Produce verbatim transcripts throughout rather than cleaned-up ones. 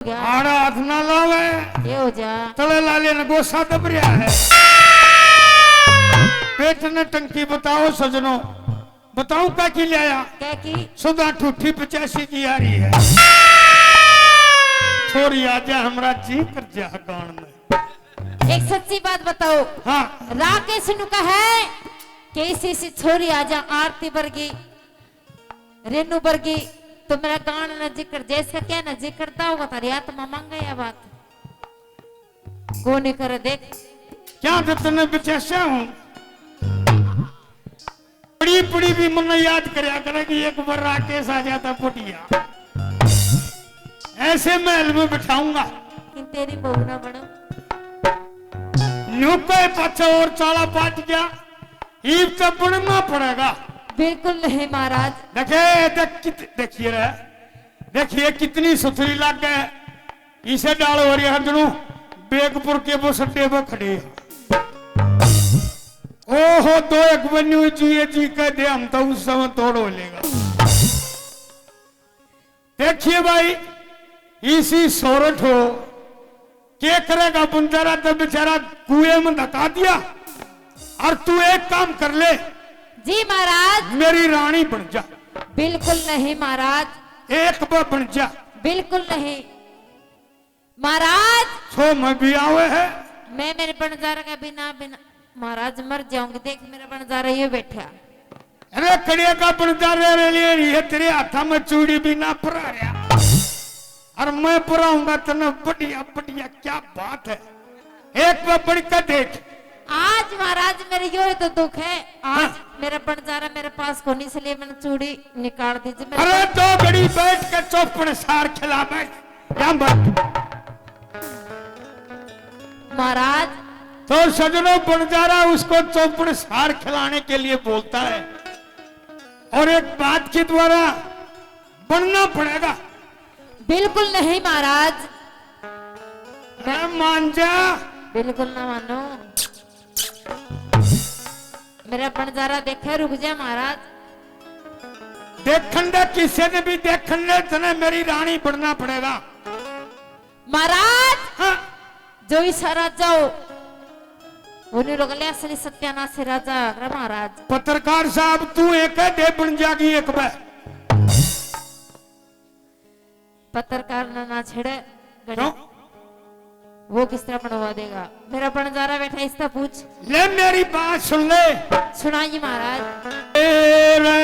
गया। आड़ा हाथ ना लावे। ये हो जा। तले लाले ने गोसा दब रहा है। पेट ने टंकी बताओ सजनो, बताऊं क्या की ले आया? क्या की? सुधा ठूठी पचासी की आ रही है। छोरी आजा, हमरा जी कर जा गान में। एक सच्ची बात बताओ। हाँ। राकेश नु कहे कि इसी सी छोरी आजा, आरती वर्गी, रेनू वर्गी, तो मेरा गान न जिक्र, जैसा क्या न जिक्र, ता होगा थारी आत्मा मांगे या बात। कोनी करे देख। क्या तो तन्ने बेचैसा हूँ। पड़ी पड़ी भी मन्ने याद करया करे कि एक बार राकेश आ जाता पुटिया, ऐसे महल में बिठाऊंगा। लेकिन तेरी बहू ना बनो। न्यू कहे पाछे और चाला पाट गया, ईब तो बनना पड़ेगा। बिल्कुल नहीं महाराज। देखे, देख, कित-, देखिए रे, देखिए कितनी सुथरी लाग गए। इसे डाल हो रही है जणू बेगपुर के बस अड्डे पर खड़े हैं। ओहो, दो एक बन्यू जी, ये जी कह दे, हम तो उस समय तोड़ हो लेगा। देखिए भाई, इसी सोरठ हो, के करेगा बंजारा, तो बेचारा कुएं में धका दिया। और तू एक काम कर ले। जी महाराज। मेरी रानी बन जा। बिल्कुल नहीं महाराज। एक बार बन जा। बिल्कुल नहीं महाराज। सो में भी आवे है। मैं मेरे बंजारा के बिना, बिना महाराज मर जाऊंगी। देख मेरा बंजारा ये बैठा। अरे कड़िया का बंजारा रे लिए ये तेरे हाथा में चूड़ी भी ना परा रहा। और मैं पराऊंगा तने बढ़िया बढ़िया, क्या बात है। एक बार बढ़ के देख। आज महाराज मेरे यो ही तो दुख है, आज हाँ। मेरा बंजारा मेरे पास कोनी, इसलिए मैंने चूड़ी निकाल दी जी। मेरे अरे दो घड़ी बैठ के चौपड़ सार खिला बैठ। क्या बात? महाराज। तो सजनों, बंजारा उसको चौपड़ सार खिलाने के लिए बोलता है, और एक बात के द्वारा बनना पड़ेगा। बिल्कुल नहीं महाराज। अरे मान जा। बिल्कुल ना मानो। मेरा बंजारा देखे, रुक जा महाराज। देखन दे, किसी ने भी देखन दे, तने मेरी रानी बनना पड़ेगा। महाराज, हाँ। जो इसा राजा हो, उन्हें लोग ले असली सत्यानाशी राजा रे महाराज। पत्रकार साहब, तू एक है दे बन जागी एक बार। पत्रकार ना, ना छेड़े, गड़े। क्यों? वो किस तरह बनवा देगा? मेरा बंजारा बैठा, इससे पूछ। ले मेरी बात सुन ले। सुनाइए महाराज। तेरे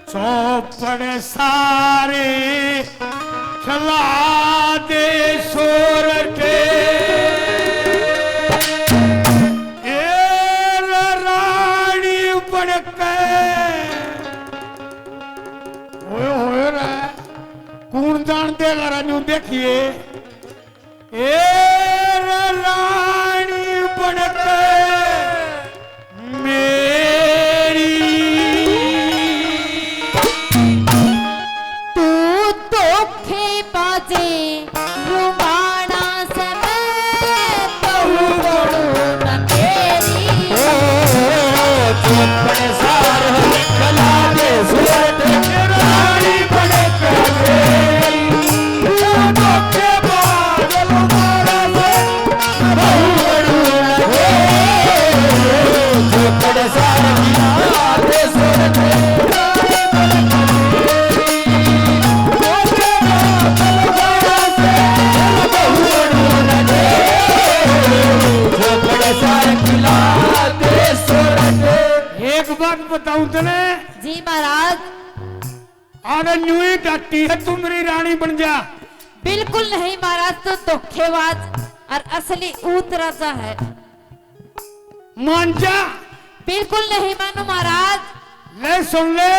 चौपड़ सारे खिला दे सोरठे। ए रानी बन के। ओए होए रे, कौन जान देगा रे न्यू देखिए। ए रे रानी बन के मेरी। तू धोखेबाजी रुबाना से मैं बहू बनू न तेरी। ओ, चौपड़ सार खिला दे सोरठे रानी बन के मेरी। एक बात बताऊं तने। जी महाराज। अरे न्यू ही डाटी है, तू मेरी रानी बन जा। बिल्कुल नहीं महाराज, तू धोखेबाज और असली ऊत राजा है। मान जा। बिल्कुल नहीं मानू महाराज। ले सुन ले,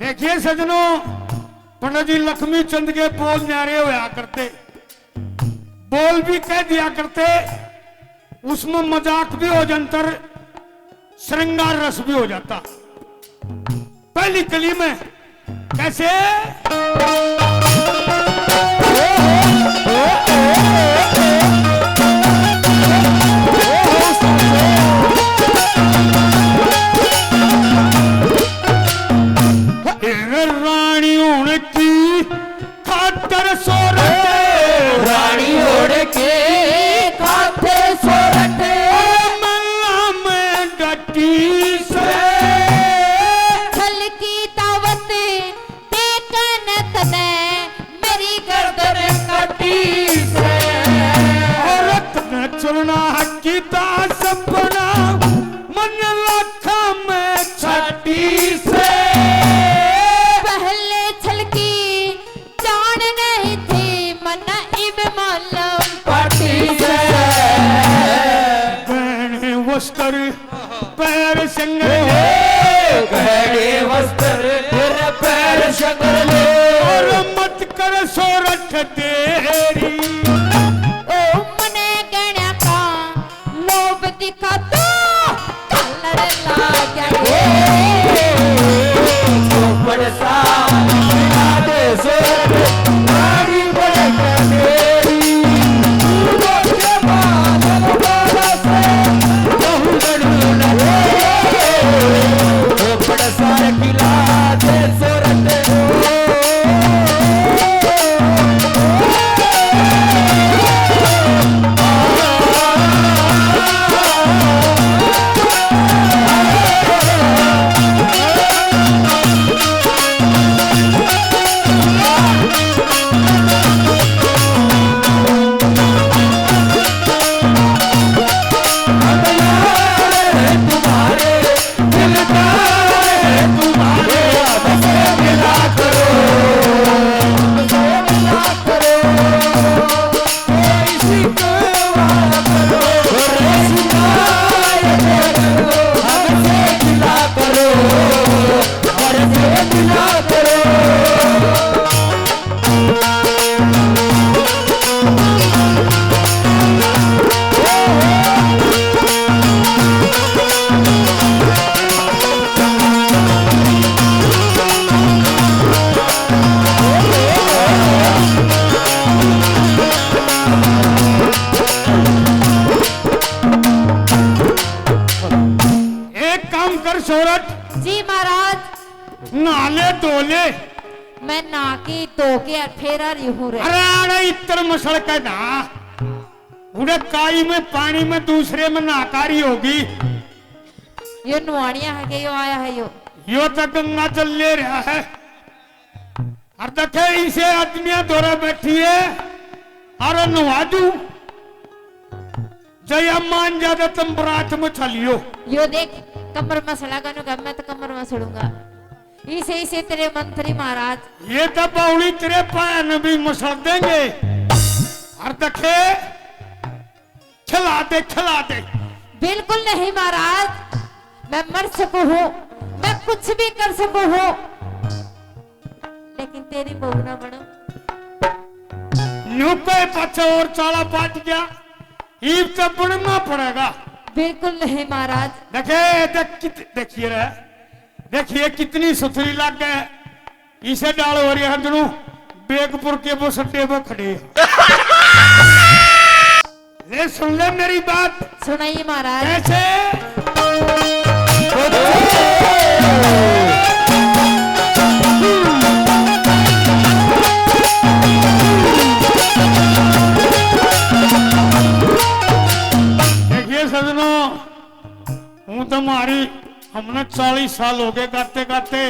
देखिए सजनों, पंडित जी लक्ष्मी चंद के बोल न्यारे होया करते, बोल भी कह दिया करते, उसमें मजाक भी हो जाता, श्रृंगार रस भी हो जाता। पहली कली में कैसे? ए रानी होने की गहरे वस्त्र, तेरे पैर शंकर ले। और मत कर सोरठ देरी। ओ मने गहना का लोभ दिखा तो झालर लाग्या रे। ओ, चौपड़ सा दे सोरठ, नारी बड़े का देरी। एक काम कर सोरठ। जी महाराज। नहा ले धो ले। मैं नहा के धो के फेर आ रही हूँ रे। अरे अरे इतर मसल के नहा। उड़े काई में पानी में दूसरे में नहाकारी होगी। यो नुहानिया है के यो आया है यो? यो तो गंगा जल ले रहा है। और देखे इसे आदमिया धोरे बैठी है। अरे नुहा दू। जया मान ज्यादा तुम बरात में चलियो। यो देख, कमर में सड़ागा नु, मैं तो कमर में सड़ूंगा। इसे, इसे तेरे मंत्री महाराज। ये तो बावली तेरे पाया ने भी मसल देंगे। और देखे, खिला दे, खिला दे। बिल्कुल नहीं महाराज, मैं मर सकूं हूँ, मैं कुछ भी कर सकूं हूँ, लेकिन तेरी बहू ना बनूं। न्यू पे पाछे और चाला पाट गया। ईब तो बनना पड़ेगा। बिल्कुल नहीं महाराज। देखे, देख, कित-, देखिए रे, देखिए कितनी सुथरी लागे। इसे डाल हो रही है दोनों बेगपुर के बस अड्डे पर खड़े हैं। ले सुन ले मेरी बात। सुनाइए महाराज। कैसे? देखिए सजनों, हूँ तो मारी, हमने चालीस साल हो गए गाते गाते,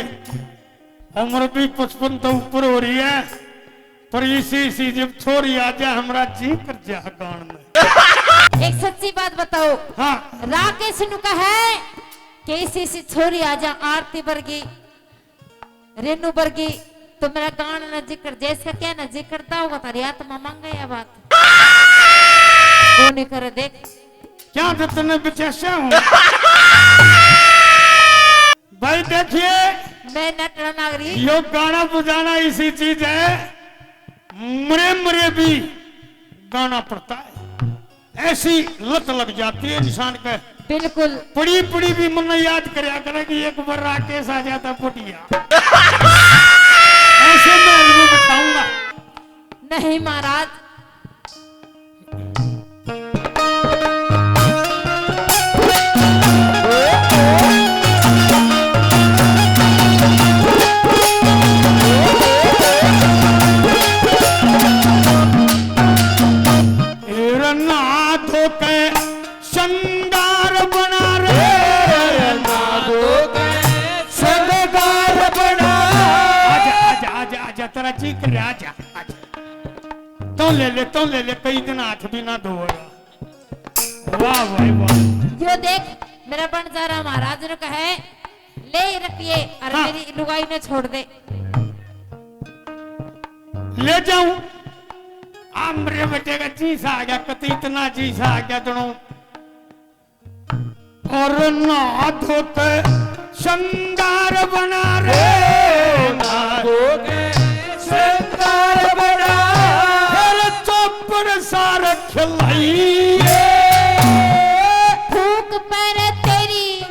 उम्र भी पचपन तो ऊपर हो रही है, पर इसी इसी जब छोरी आ जा, हमरा जी कर जा गान में। एक सच्ची बात बताओ। हाँ। राकेश नु कहे कि इसी इसी छोरी आ जा, आरती वर्गी, रेनू वर्गी, तो मेरा गान न जिक्र, जैसा क्या न जिक्रता होगा, थारी आत्मा मांगे या बात। वो नहीं करे, देख। क्या तो तन्ने बेचैसा हूँ? भाई देखिए, मैं नटना नागरी। यो गाना बजाना इसी चीज है, मरे मरे भी गाना पड़ता है। ऐसी लत लग जाती है इंसान के। बिल्कुल। पड़ी पड़ी भी मन याद करया करे कि एक बार राकेश आ जाता पुटिया। ऐसे महल में बिठाऊंगा। नहीं महाराज। तेरा ना धो के शंगार बना रे, ना धो के शंगार बना। आजा, आजा, आजा, आजा, तेरा जी कर रहा, आजा, आजा। तो ले ले, तो ले ले, कई दिन हाथ भी ना धोएगा। वाह भाई वाह। यो देख, मेरा बनजारा महाराज ने कहे, ले रखिए और हाँ। मेरी लुगाई ने छोड़ दे। ले जाऊं? आ मेरे बेटे का जी सा आ गया, कति इतना जी सा आ गया दोनों। और नहा धो के श्रृंगार बना रे, नहा धो के श्रृंगार बना। फिर चौपड़ सार खिलाइए। फूंक पर तेरी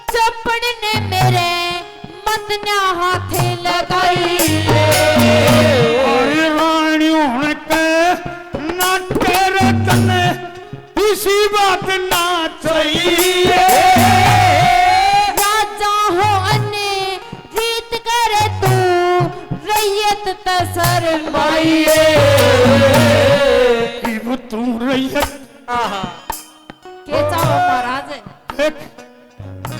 चौपड़ ने मेरे मत ना हाथ लगाइए। और रानी होने के नाते रतन इसी बात ना चाहिए। राजा हो अने रीत करे तू, रैयत त शर्माइए। इब तू रैयत। आहा। के चाहो महाराज? देख,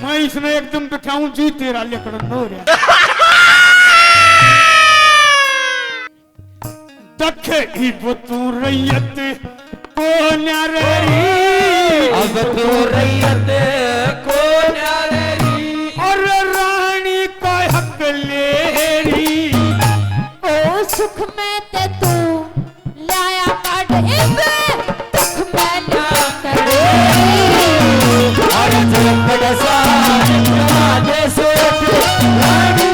मैं इसने एकदम बिठाऊं जी, तेरा लिकड़न हो रहा। दखे इब तू रैयत को न्यारे री। अब तू रैयत को न्यारे री। और रानी का हक ले री। ओ सुख में ते तू लाया काट इब दुख में ना कर। और झपड़ सा दे सोच रानी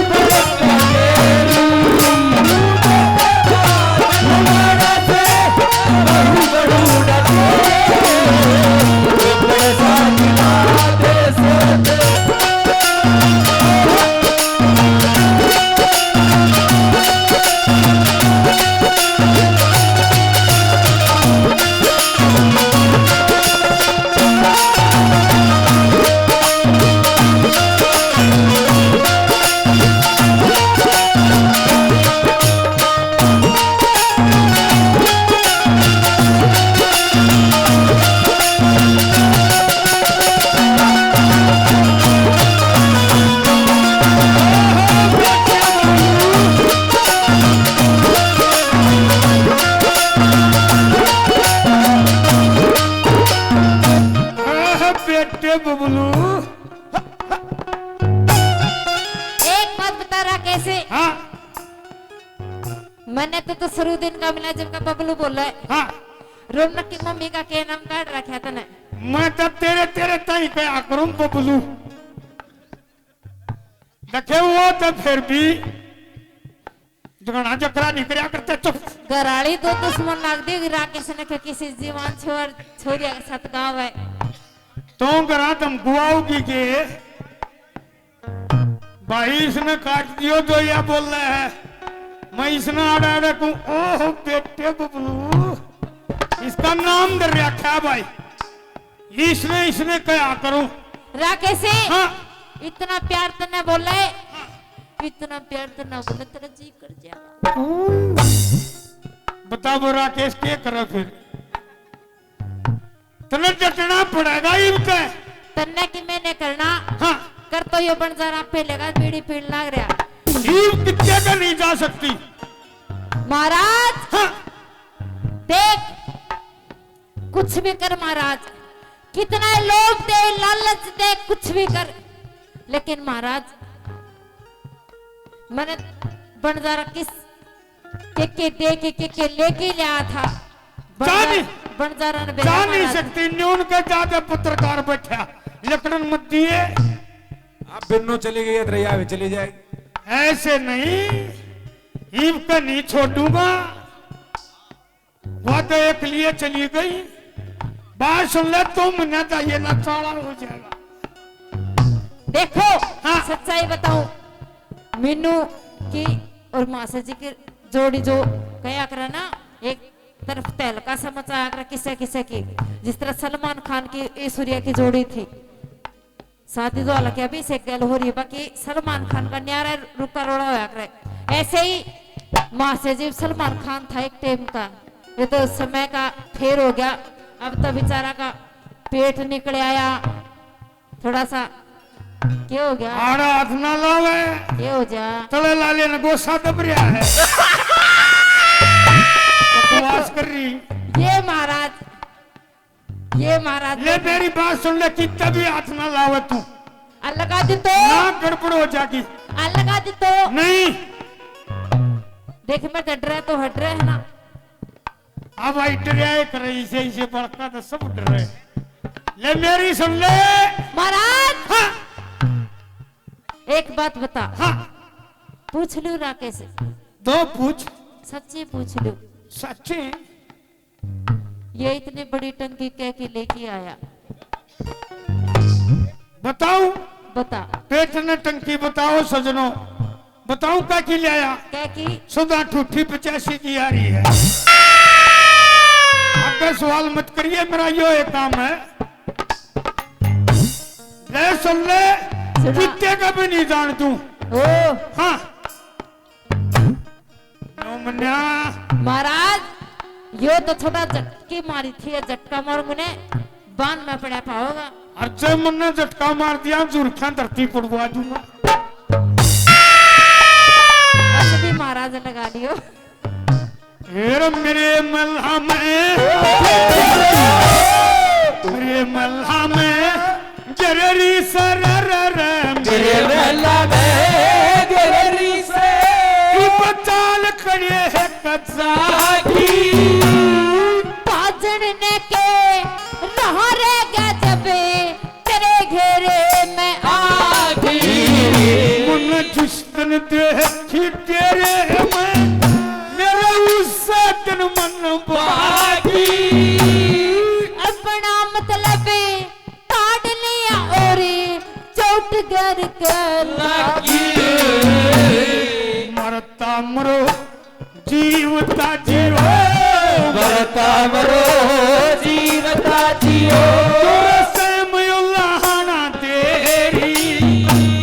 आह, बेटे बबलू। एक बात बता रहा कैसे? हाँ। मैंने तो, तो शुरू दिन का मिला जब का बबलू बोला है। हाँ। रौनक की मम्मी का क्या नाम काट रखा तने? मैं तो तेरे, तेरे ताई कहा करूं बबलू। देखे वो तो फिर भी जगना जकरा नहीं करया करते, चुप। घराली दो दुश्मन लाग दी, राकेश ने कहा किसी जवान छोर, छोरिया के साथ गाँव है। तो घरा तुम गुआओगी के? भाई, इसने काट दियो जो या बोल रहा है। मैं इसने आड़े आड़े कहूँ, "ओह बेटे बबलू, इसका नाम धर रखा है भाई।" इसने, इसने कहा करूँ। राकेश, हाँ। इतना प्यार तन्ने बोला है, हाँ। इतना प्यार तन्ने बोला, तेरा जी कर जाएगा। बता वो राकेश के करे फिर? तन्ने डटना पड़ेगा इब ते। तन्ने की मैंने करना। हाँ। कर तो यो बंजारा पहले का बीड़ी पीण लाग रहा। इब कितने का नहीं जा सकती। महाराज। हाँ। देख, कुछ भी कर महाराज, कितना लोभ दे, लालच दे, कुछ भी कर, लेकिन महाराज, मैंने बंजारा किस के के दे के, के के लेके लिया था। जा बंजा-, नहीं, बंजारा ने बेरा जा नहीं महाराज। सकती, न्यून के जाते पत्रकार बैठा, लकड़न मत दिए। आप बिन्नो चली गई है, दरिया में चली जाएगी। ऐसे नहीं, इब का नहीं छोड़ूंगा। वो तो एक लिए चली गई। बात सुन ले, तुम न जाइए ना, चाला हो जाएगा। देखो, हाँ। सच्चाई बताऊं, मीनू की और मासा जी की जोड़ी जो कया करे ना, एक तरफ तहलका सा मचाया करे किसे किसे की, जिस तरह सलमान खान की ऐश्वर्या की जोड़ी थी। शादी तो हालांकि अभी से गैल हो रही है, बाकी सलमान खान का न्यारा रुका रोड़ा होया करे। ऐसे ही मासा जी सलमान खान था एक टाइम का, ये तो समय का फेर हो गया। अब तो बेचारा का पेट निकल आया थोड़ा सा। क्या हो गया? आड़ा हाथ ना लावे। क्या हो जा? तले लाले ने गोसा दब रहा है। बकवास कर रही। ये महाराज, ये महाराज ले मेरी बात सुन ले, कितना भी हाथ ना लावे तू। आ लगा दे तो। ना गड़बड़ हो जाएगी। आ लगा दे तो। नहीं। देख मैं डर रहा तो हट रहा है ना। अब आई डरिया करे इसे, इसे बड़का तो सब डरे। ले मेरी सुन ले। महाराज। हाँ। एक बात बता। हाँ। पूछ लूं राकेश? दो पूछ। सच्ची पूछ लूं? सच्ची। ये इतनी बड़ी टंकी कह के लेके आया? बताऊं? बता। पेट ने टंकी बताओ सजनों, बताऊं क्या की ले आया? क्या की? सुधा ठूठी पचासी की आ रही है। आगे सवाल मत करिए, मेरा यो एक काम है। ले सुन ले, सुना। कितने का भी नहीं जान तू। ओ। हाँ। नो मन्या। महाराज, यो तो थोड़ा झटकी मारी थी, ये झटका मार मुने बांध में पड़ा पाओगा। और जब मुन्ने झटका मार दिया, जुरख्या धरती पड़वा दूंगा। अभी महाराज लगा लियो। हेर मेरे मल्ला में, मेरे मल्ला में, जररी सरर, मेरे मल्ला में, जररी से, बचाल खड़े है कच्चा की। बाजन ने के रहा रे गजबे, तेरे घेरे में आगी। मुन्ने जिस दिन देखी तेरे में, मेरा उस दिन मन बागी। अपना मतलब काट लिया और चोट घर कर लागी। मरता मरो जीवता जियो। मरता मरो जीवता जियो। तेरे से मयूला ना तेरी।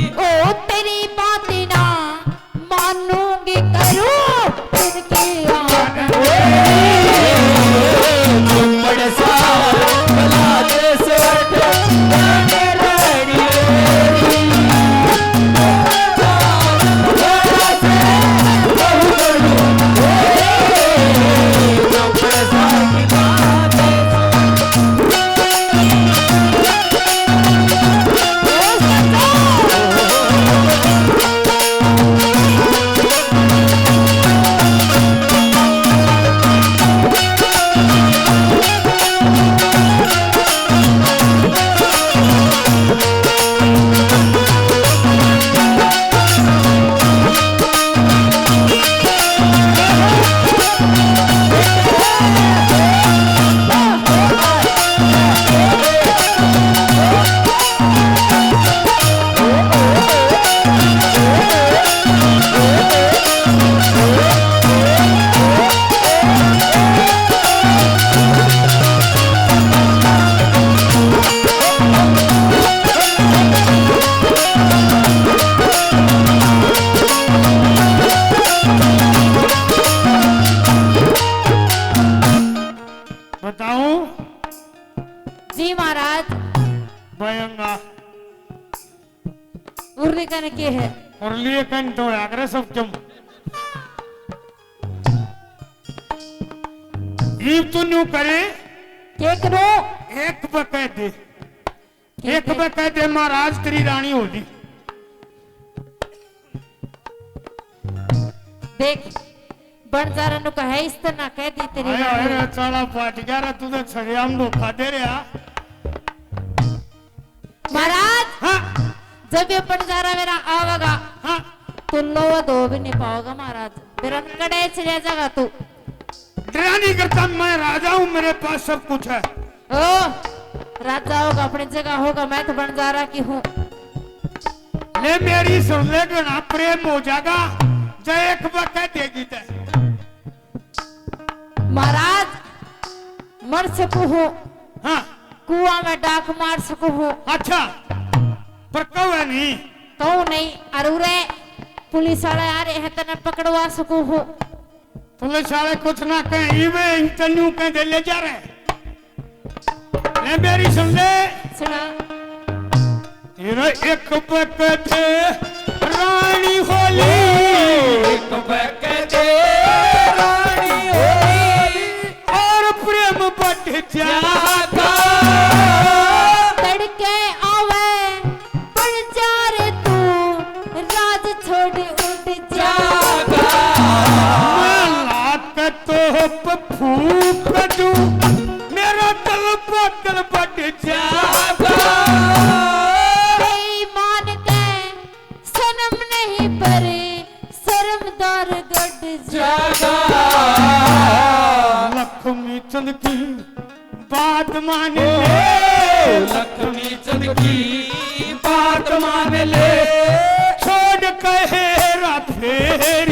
ओ तेरी बात ना मानूंगी करूं फिर की आदत। बताऊं? जी महाराज। बयंगा। उर्ली कन के है? उर्ली कन तो है, अगर सब क्यों? ईब तू न्यू करे। के करो? एक बके दे। एक बे कह दे, महाराज तेरी रानी हो ली। देख, बंजारा नु कहे, इस तरह कह दी तेरी आया रानी। है रे, चाला पाट गया रे, तू तो छरियाम धोखा दे रहा। महाराज, हाँ। जब ये बंजारा मेरा आवेगा, हाँ। तो लोहा धो भी नहीं पाओगा महाराज, मेरा कड़े चले जाएगा तू। डरा नहीं करता, मैं राजा हूँ, मेरे पास सब कुछ है। ओ, राजा होगा, अपनी जगह होगा, मैं तो बंजारा की हूँ। ले मेरी सुन ले, घना प्रेम हो जाएगा, जय एक बार कह देगी ते। महाराज, मर सकू हूँ। हाँ। कुआं में डाक मार सकू हूँ। अच्छा, पर कहू नहीं। कहू नहीं, अरे उरे पुलिस वाले आ रहे हैं, तने पकड़वा सकू हूँ। पुलिस वाले कुछ ना कहें, इवे इंटरव्यू कह दे ले जा रहे। ले मेरी सुन ले। सुना। तेरा एक बकते रानी होली। एक बकते रानी होली। और प्रेम बढ़ जागा। तड़के आवे बंजारे तू, राज छोड़ उड़ जागा। मैं लात तो फूक दूं, मेरा दिल पागल बट जागा। बेईमान के सनम नहीं पर शर्मदार गढ़ जागा। लक्ष्मी चंद की बात मान ले। लक्ष्मी चंद की बात मान ले। छोड़ कहेरा फेर